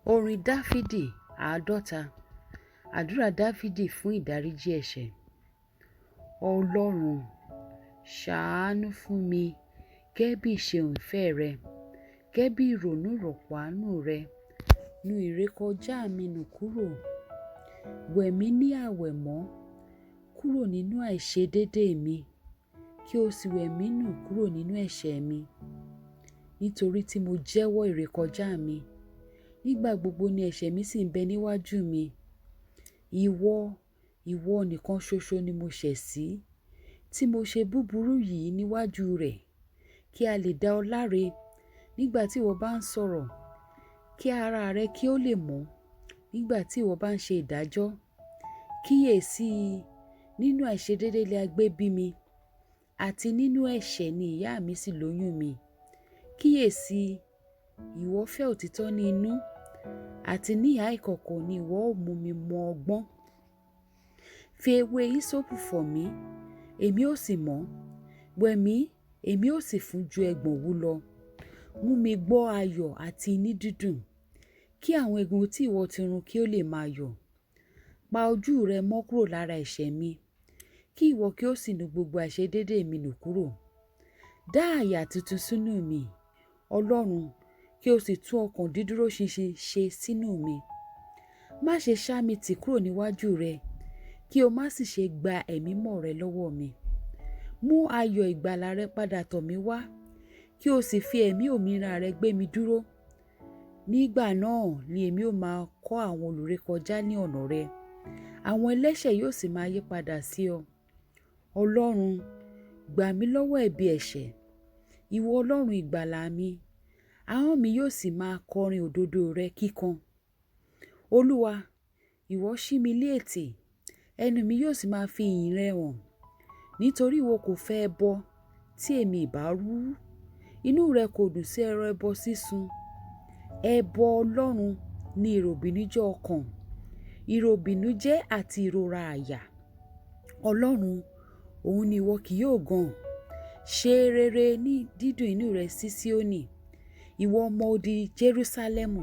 Orin Dáfídì 50. Àdúrà Dáfídì fún ìdáríjì ẹ̀ṣẹ̀. Ọlọ́run, ṣàánú fún mi gẹ́gẹ́ bí ìṣeun ìfẹ́ rẹ, gẹ́gẹ́ bí ìrònú ìrọ̀pọ̀ àánú rẹ. Nu ìrékọjá mi nù kúrò. Wẹ̀ mí ní àwẹ̀mọ́ kúrò nínú àìṣedéédéé mi, kí o sì wẹ̀ mí nù kúrò nínú ẹ̀ṣẹ̀ mi. Nítorí tí mo jẹ́wọ́ ìrékọjá mi, nígbà gbogbo ni ẹ̀ṣẹ̀ mi sì ń bẹ níwájú mi. Ìwọ, ìwọ nìkan ṣoṣo ni mo ṣẹ̀ sí, tí mo ṣe búburú yìí níwájú rẹ̀, kí a lè dá ọ láre nígbà tí ìwọ bá ń sọ̀rọ̀, kí ara rẹ kí ó lè mọ́ nígbà tí ìwọ bá ń ṣe ìdájọ́. Kíyèsi i, nínú àìṣedéédéé li a gbé bí mi, àti nínú ẹ̀ṣẹ̀ ni ìyá mi sì lóyún mi. Kíyèsi i, ìwọ fẹ́ òtítọ́ ní inú, àti ní ìhà ìkọ̀kọ̀ ni ìwọ ó mú mi mọ ọgbọ́n. Fi ewé hísópù fọ̀ mí, èmi ó sì mọ́; wẹ̀ mí, èmi ó sì fún ju ẹ̀gbọ̀n òwú lọ. Mú mi gbọ́ ayọ̀ àti iní dídùn, kí àwọn egungun tí ìwọ ti run kí ó lè máa yọ̀. Pa ojú rẹ mọ́ kúrò lára ẹ̀ṣẹ̀ mi, kí ìwọ kí ó sì nu gbogbo àìṣedéédéé mi nù kúrò. Dá àyà tuntun sínú mi, Ọlọ́run, kí o sì tún ọkàn dídúró ṣinṣin ṣe sínú mi. Má ṣe ṣá mi tì kúrò níwájú rẹ, kí o má sì ṣe gba ẹ̀mí mọ́ rẹ lọ́wọ́ mi. Mú ayọ̀ ìgbàlà rẹ padà tọ̀ mí wá, kí o sì fi ẹ̀mí òmìnira rẹ gbé mi dúró. Nígbà náà ni èmi ó máa kọ́ àwọn olùrékọjá ní ọ̀nà rẹ, àwọn ẹlẹ́ṣẹ̀ yóò sì máa yípadà sí ọ. Ọlọ́run, gbà mí lọ́wọ́ ẹ̀bi ẹ̀ṣẹ̀, ìwọ Ọlọ́run ìgbàlà mi, ahọ́n mi yóò sì máa kọrin òdodo rẹ kíkan. Olúwa, ìwọ ṣí mi lé ètè, ẹnu mi yóò sì máa fi ìyìn rẹ hàn. Nítorí ìwọ kò fẹ́ ẹbọ tí èmi ìbá rú, inú rẹ kò dùn sí ẹrọ ẹbọ sísun. Ẹbọ Ọlọ́run ni ìròbìnújẹ́ ọkàn, ìròbìnújẹ́ àti ìrora àyà. Ọlọ́run, òun ni ìwọ kì yóò gàn. Ṣe rere ní dídùn inú rẹ sí Síónì, ìwọ ọmọ odi Jerúsálẹ́mù.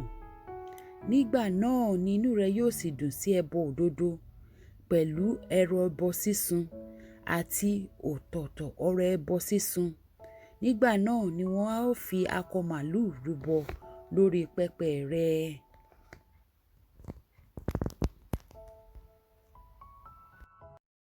Nígbà náà ni inú rẹ yóò sì dùn sí ẹbọ òdodo pẹ̀lú ẹrọ ẹbọ sísun àti òtọ̀tọ̀ ọrẹ ẹbọ sísun. Nígbà náà ni wọn a ó fi akọ màlúù rúbọ lórí pẹpẹ rẹ.